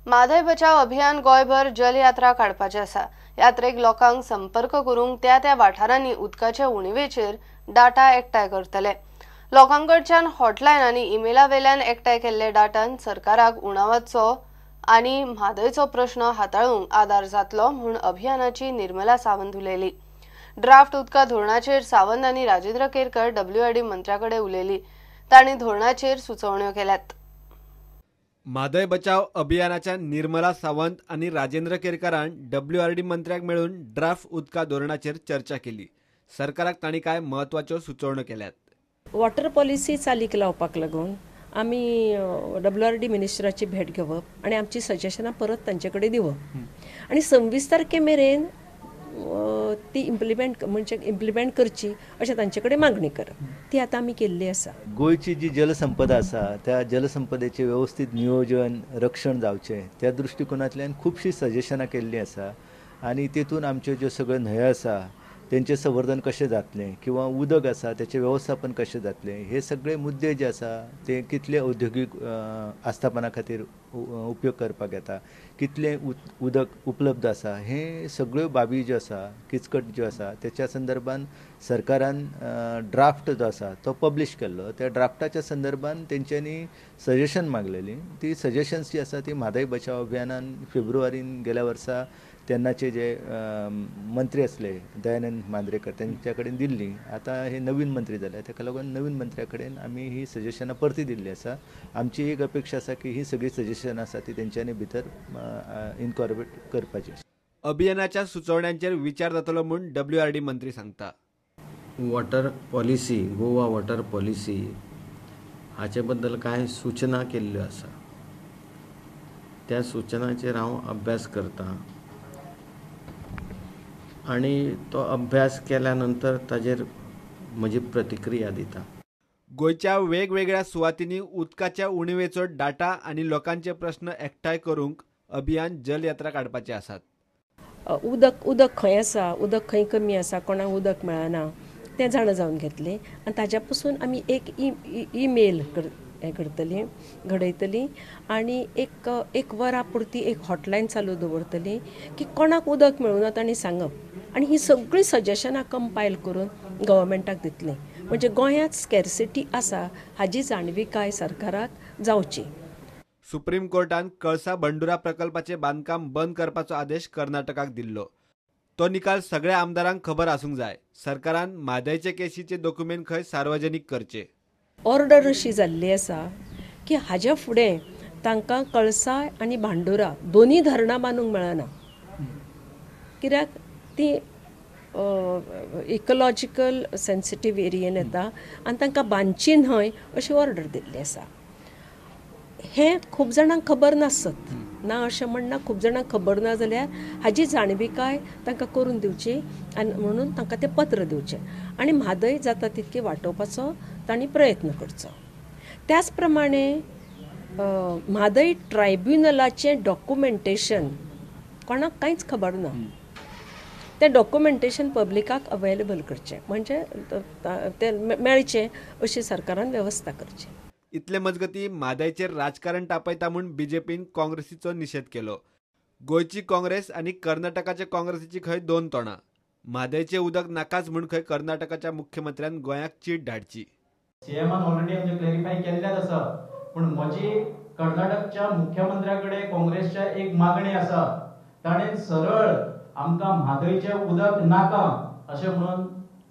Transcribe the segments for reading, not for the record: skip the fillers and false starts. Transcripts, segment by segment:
म्हादय बचाव अभियान गोंयभर जलयात्रा काडपाचें आसा. यात्रेक लोकांक संपर्क करूंक त्या त्या वाठारांनी उदकाचे उणीवेचेर डाटा एकठांय करतले. लोकांकडच्यान हॉटलायन आनी इमेला वेल्यान एकठांय केल्ले डाटान सरकाराक उणावाचो आनी म्हादयचो प्रश्न हाताळूंक आदार जातलो म्हूण अभियानाची निर्मला सावंत उलयली. ड्राफ्ट उदका धोरणाचेर सावंत आनी राजेंद्र केरकर डब्ल्यूआरडी मंत्र्या कडेन उलयली. तांणी धोरणाचेर सुचोवण्यो केल्यात. म्हादय बचाव अभियानाच्या निर्मला सावंत आनी राजेंद्र केरकरान डब्ल्यूआरडी मंत्र्याक मेळून ड्राफ्ट उदका धोरणाचेर चर्चा केली. सरकाराक तांणी कांय म्हत्वाच्यो सुचोवण्यो केल्यात. वॉटर पॉलिसी चालीक लावपाक लागून आमी डब्ल्यूआरडी मिनिस्टराची भेट घेवप आनी आमची सजेशनां परत तांचे कडेन दिवप आनी 26 तारखे मेरेन ती इम्प्लिमेंट म्हणजे इम्प्लिमेंट करची अशें तांचे कडेन मागणी करप, ती आतां आमी केल्ली आसा. गोंयची जी जलसंपदा आसा त्या जलसंपदेचें वेवस्थीत नियोजन रक्षण जावचें त्या दृश्टिकोनांतल्यान खुबशीं सजेशनां केल्लीं आसा आनी तेतून आमच्यो ज्यो सगळ्यो न्हंयो आसा तेंचें संवर्धन कशें जातलें किंवा उदक आसा तेचें वेवस्थापन कशें जातलें हे सगळे मुद्दे जे आसा ते कितले औद्योगीक आस्थापना खातीर उपयोग करपाक येता, कितलें उदक उपलब्ध आसा, हे सगळ्यो बाबी ज्यो आसा किचकट ज्यो आसा तेच्या संदर्भान सरकारान ड्राफ्ट जो आसा तो पब्लिश केल्लो. त्या ड्राफ्टाच्या संदर्भान तेंच्यांनी सजेशन मागलेली. ती सजेशन्स जी आसा ती म्हादय बचाव अभियानान फेब्रुवारीन गेल्या वर्सा तेन्नाचे जे मंत्री आसले दयानंद मांद्रेकर तेंच्या कडेन दिल्ली. आतां हे नवीन मंत्री जाले ताका लागून नवीन मंत्र्या कडेन आमी ही सजेशनां परती दिल्ली आसा. आमची एक अपेक्षा आसा की ही सगळी सजेशनां आसा ती तेंच्यांनी भितर इनकॉर्पोरेट करपाची. अभियानाच्या सुचोवण्यांचेर विचार जातलो म्हूण डब्ल्यूआरडी मंत्री सांगता. Water policy, Goa water policy हाचे बद्दल कांय सूचना केल्ल्यो आसा. त्या सूचनाचेर हांव अभ्यास करता आनी तो अभ्यास केल्या नंतर ताजेर म्हजी प्रतिक्रिया दिता. गोंयच्या वेगवेगळ्या सुवातींनी उदकाच्या उणीवेचो डाटा आनी लोकांचे प्रश्न एकठांय करूंक अभियान जलयात्रा काडपाचे आसात. उदक उदक खंय आसा, उदक खंय कमी आसा, कोणाक उदक मेळना तें जाणा जावन घेतलें आनी ताज्या पसून आमी एक ईमेल हें करतलीं, घडयतलीं आनी एक एक वरा पुरती एक हॉटलायन चालू दवरतलीं की कोणाक उदक मेळूना तांणी सांगप आनी ही सगळीं सजेशनां कंपायल करून गव्हर्मेंटाक दितलीं. म्हणजे गोंयांत स्कॅर्सिटी आसा हाजी जाणविकाय सरकाराक जावची. सुप्रीम कोर्टान कळसा भंडुरा प्रकल्पाचें बांदकाम बंद करपाचो आदेश कर्नाटकाक दिल्लो. तो निकाल सगळ्या आमदारांक खबर आसूंक जाय. सरकारान म्हादयचे केशीचे डॉक्युमेंट खंय सार्वजनीक करचे. ऑर्डर अशी जाल्ली आसा की हाज्या फुडें तांकां कळसा आनी भांडुरा दोनूय धरणां बांदूंक मेळना, कित्याक ती इकोलॉजिकल सेन्सिटीव एरियेन येता आनी तांकां बांदची न्हय अशी ऑर्डर दिल्ली आसा. हें खूब जाणांक खबर नासत, ना अशें म्हणना, खूब जाणांक खबर ना जाल्यार हाजी जाणविकाय तांकां करून दिवची आनी म्हणून तांकां तें पत्र दिवचें आनी म्हादय जाता तितकी वाटोवपाचो तांणी प्रयत्न करचो. त्याच प्रमाणे म्हादय ट्रायब्युनलाचें डॉक्युमेंटेशन कोणाक कांयच खबर ना, तें डॉक्युमेंटेशन पब्लिकाक अवेलेबल करचें, म्हणजे तें मेळचें अशी सरकारान वेवस्था करची. इतले मजगती म्हादयचेर राजकारण तापयता म्हूण बीजेपीन काँग्रेसीचो निशेध केलो. गोंयची काँग्रेस आनी कर्नाटकाच्या काँग्रेसीची खंय दोन तोंडां. म्हादयचें उदक नाकाच म्हूण खंय कर्नाटकाच्या मुख्यमंत्र्यान गोंयाक चीट धाडची. सीएमान ऑलरेडी आमचें क्लॅरिफाय केल्लेंच आसा, पूण म्हजी कर्नाटकच्या मुख्यमंत्र्या कडेन काँग्रेसच्या एक मागणी आसा, ताणें सरळ आमकां म्हादयचें उदक नाका अशें म्हणून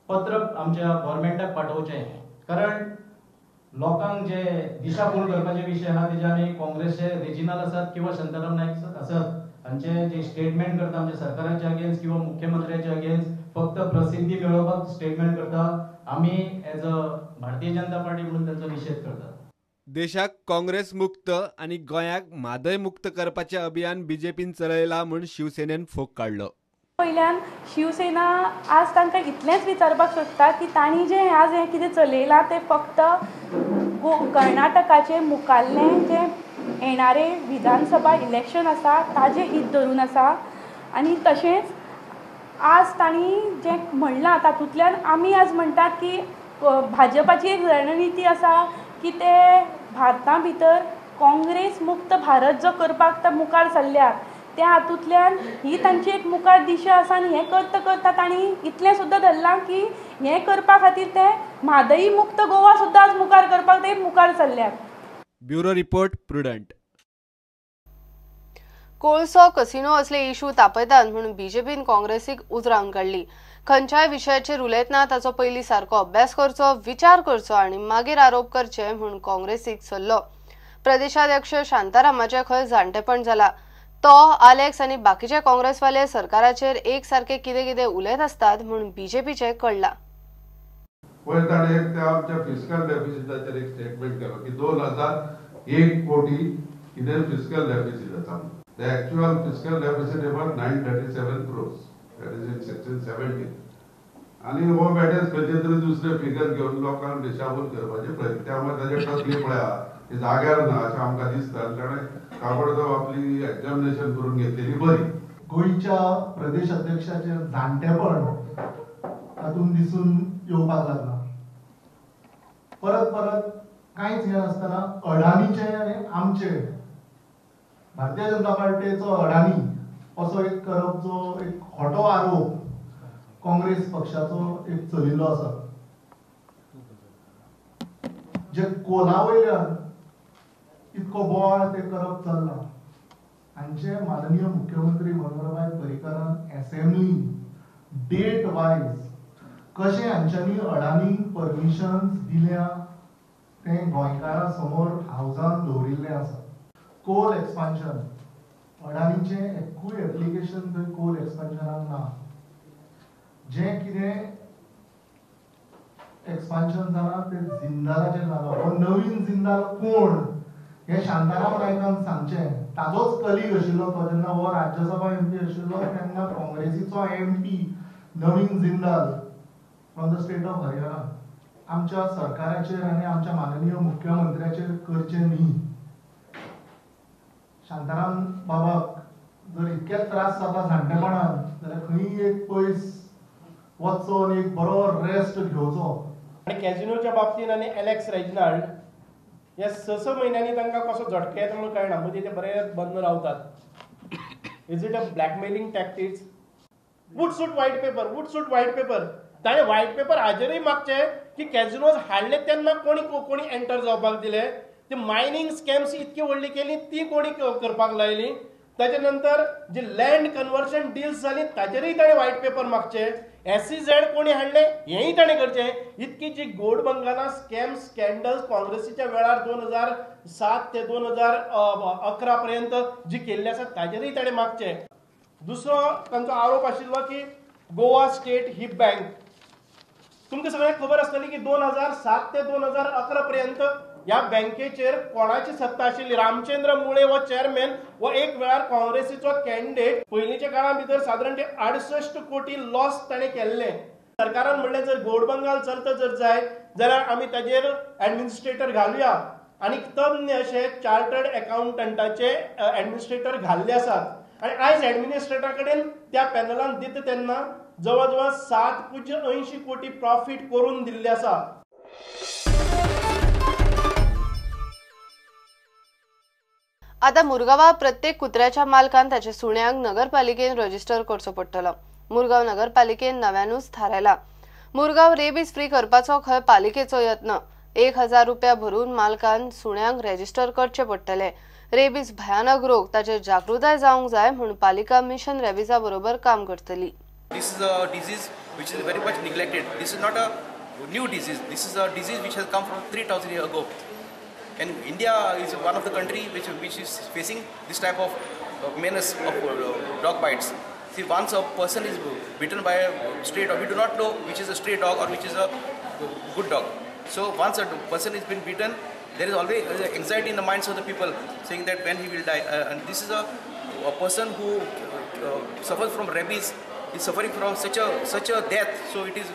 पत्र आमच्या गव्हर्मेंटाक पाठोवचें. कारण लोकांक जे दिशाभूल करपाचे विशय आहा तेजे आमी काँग्रेसचे रेजिनल आसात किंवा शांताराम नायक आसात हांचे जे स्टेटमेंट करता आमच्या सरकाराच्या अगेन्स्ट किंवा मुख्यमंत्र्याच्या अगेन्स्ट फक्त प्रसिद्धी मेळोवपाक स्टेटमेंट करता, आमी as a Bharatiya Janata party म्हणून तांचो निशेध करता. देशाक काँग्रेस मुक्त आनी गोंयाक म्हादय मुक्त करपाचें अभियान बीजेपीन चलयलां म्हूण शिवसेनेन फोग काडलो. वयल्यान शिवसेना आज तांकां इतलेंच विचारपाक सोदता की तांणी जें आज हें कितें चलयलां तें फक्त कर्नाटकाचें मुखाल्लें जें येणारें विधानसभा इलेक्शन आसा ताजें हीत धरून आसा आनी तशेंच आज तांणी जें म्हणलां तातूंतल्यान आमी आज म्हणटात की भाजपाची एक रणनिती आसा की ते भारता भितर काँग्रेस मुक्त भारत जो करपाक ते मुखार सरल्यात त्या हातूंतल्यान ही तांची एक मुखार दिशा आसा आनी हें करता करता तांणी इतलें सुद्दां धरलां की हें करपा खातीर ते म्हादई मुक्त गोवा सुद्दां आज मुखार करपाक ते मुखार सरल्यात. Bureau report, Prudent. कोळसो कसिनो असले इशू तापयतात म्हणून बीजेपीन काँग्रेसीक उजरावन काडली. खंयच्याय विशयाचेर उलयतना ताचो पयलीं सारको अभ्यास करचो, विचार करचो आनी मागीर आरोप करचे म्हूण काँग्रेसीक सल्लो. प्रदेशाध्यक्ष शांतारामाचें खंय जाणटेपण जाला. तो आलेक्स आनी बाकीचे काँग्रेसवाले सरकाराचेर एक सारके कितें कितें उलयत आसतात म्हूण बीजेपीचें कळ्ळां. पयर ताणें एक त्या आमच्या फिस्कल डेफिसिटाचेर एक स्टेटमेंट केलो की 2001 कोटी कितें फिस्कल डेफिसीट आसा. The actual fiscal deficit about 937 crores, that is in 16-17. आनी हो बेटेच खंयचे तरी दुसरे फिगर घेवन लोकांक दिशाभूल करपाचे प्रयत्न, त्यामुळे ताजे तकली पळया ती जाग्यार ना अशें आमकां दिसता आनी ताणें ताबडतोब आपली एग्जामिनेशन करून घेतलेली बरी. गोंयच्या प्रदेश अध्यक्षाचें जाणटेपण तातूंत दिसून येवपाक लागलां. परत परत कांयच हें नासतना अडानीचें आनी आमचें भारतीय जनता पार्टीचो अडानी असो एक करप जो एक खोटो आरोप काँग्रेस पक्षाचो एक चलिल्लो आसा. जे कोला वयल्यान इतको बोवाळ ते करप चल्ला. हांचे माननीय मुख्यमंत्री मनोहरभाई पर्रीकारान असेंब्ली डेट वायज कशें हांच्यांनी अडानी परमिशन्स दिल्या तें गोंयकारां समोर हावजान दवरिल्लें आसा. कोल एक्सपान्शन अडानीचें एकूय एप्लिकेशन थंय कोल एक्सपान्शनाक ना. जें कितें एक्सपान्शन जालां तें जिंदालाचेर जालां. हो नवीन जिंदाल कोण हें शांताराम नायकान सांगचें. ताजोच कलीग आशिल्लो तो, जेन्ना हो राज्यसभा एमपी आशिल्लो तेन्ना काँग्रेसीचो MP Naveen Jindal from the state of Haryana. आमच्या सरकाराचेर आनी आमच्या माननीय मुख्यमंत्र्याचेर करचें न्ही. शांताराम बाबाक जर इतकेच त्रास जाता जाणटेपणान जाल्यार खंय एक पयस वचचो आनी एक बरो रेस्ट घेवचो. आनी कॅजिनोच्या बाबतींत आनी एलेक्स रेजिनाल्ड ह्या 6-6 म्हयन्यांनी तांकां कसो झटके येता म्हणून कळना, मदीं ते बरे बंद रावतात. Is it a blackmailing tactics? Would suit white paper, would suit white paper. ताणें व्हायट पेपर हाजेरूय मागचे की कॅजिनोज हाडले तेन्ना कोणी कोणी एंटर जावपाक दिले, ती मायनींग स्कॅम्स इतकी व्हडली केली ती कोणी करपाक लायली, ताजे नंतर जी लँड कन्वर्शन डील्स जाली ताजेरूय ताणें व्हायट पेपर मागचे, SEZ कोणी हाडले हेंय ताणें करचें. इतकी जी गोड बंगाला स्कॅम स्कॅन्डल्स काँग्रेसीच्या वेळार 2007 ते 2011 पर्यंत जी केल्ली आसा ताजेरूय ताणें मागचे. दुसरो तांचो आरोप आशिल्लो की गोवा स्टेट ही बँक, तुमकां सगळ्यांक खबर आसतली की 2007 ते 2011 पर्यंत ह्या बँकेचेर कोणाची सत्ता आशिल्ली. रामचंद्र मुळे हो चेअरमॅन हो एक वेळार काँग्रेसीचो कॅन्डिडेट. पयलींच्या काळा भितर सादारण ते 68 कोटी लॉस ताणें केल्ले. सरकारान म्हणलें जर गोड बंगाल चलता जर जायत जाल्यार आमी ताजेर एडमिनिस्ट्रेटर घालुया आनी तज्ञ अशे चार्टर्ड एकाउंटंटाचे एडमिनिस्ट्रेटर घाल्ले आसात. आनी आयज एडमिनिस्ट्रेटरा कडेन त्या पॅनलान दिता तेन्ना जवळ जवळ 7.80 कोटी प्रॉफीट करून दिल्ले आसा. आता मुरगांवा प्रत्येक कुत्र्याच्या मालकान ताच्या सुण्यांक नगरपालिकेन रजिस्टर करचो पडटलो. मुरगांव नगरपालिकेन नव्यानूच थारायला. मुरगांव रेबीज फ्री करपाचो खंय पालिकेचो यत्न. 1000 रुपया भरून मालकान सुण्यांक रजिस्टर करचे पडटले. रेबीज भयानक रोग, ताचेर जागृताय जावंक जाय म्हूण पालिका मिशन रेबीजा बरोबर काम करतली. This is a disease which is very much neglected. This is not a new disease. This is a disease which has come from 3000 years ago. And India is one of the country which is facing this type of menace of dog bites. See, once a person is bitten by a stray dog, we do not know which is a stray dog or which is a good dog. So once a person has been bitten, there is always anxiety in the minds of the people saying that when he will die. And this is a person who suffers from rabies, is suffering from such a death. So it is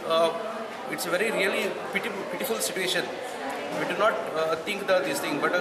it's a very really pitiful situation. We do not think that this thing, but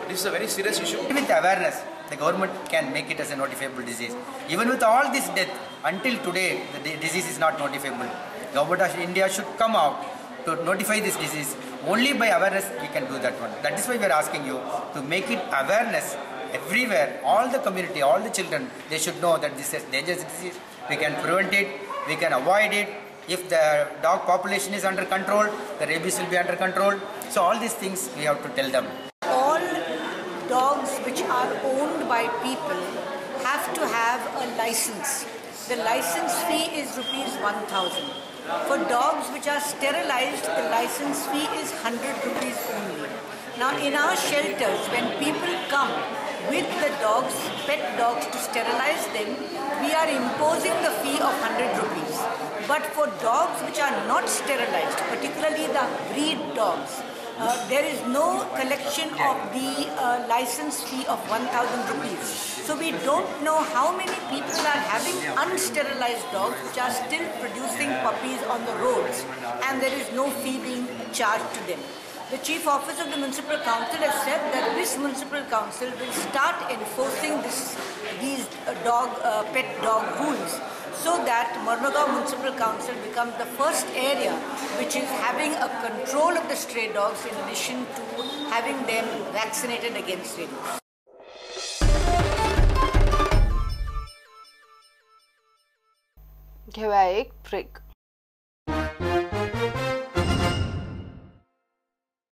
this is a very serious issue. With awareness, the government can make it as a notifiable disease. Even with all this death, until today, the disease is not notifiable. Government of India should come out to notify this disease Only by awareness we can do that one. That is why we are asking you to make it awareness everywhere. All the community, all the children, they should know that this is dangerous disease. We can prevent it, we can avoid it. If the dog population is under control, the rabies will be under control. So all these things we have to tell them. All dogs which are owned by people have to have a license. The license fee is rupees 1,000. For dogs which are sterilized, the license fee is 100 rupees only. Now in our shelters, when people come with the dogs, pet dogs, to sterilize them, we are imposing the fee of 100 rupees. But for dogs which are not sterilized, particularly the breed dogs, there is no collection of the license fee of 1,000 rupees. So we don't know how many people are having unsterilized dogs which are still producing puppies on the roads, and there is no fee being charged to them. The Chief Officer of the Municipal Council has said that this Municipal Council will start enforcing these pet dog rules, so that Mormugao Municipal Council becomes the first area which is having a control of the stray dogs in addition to having them vaccinated against rabies. घेऊया एक break.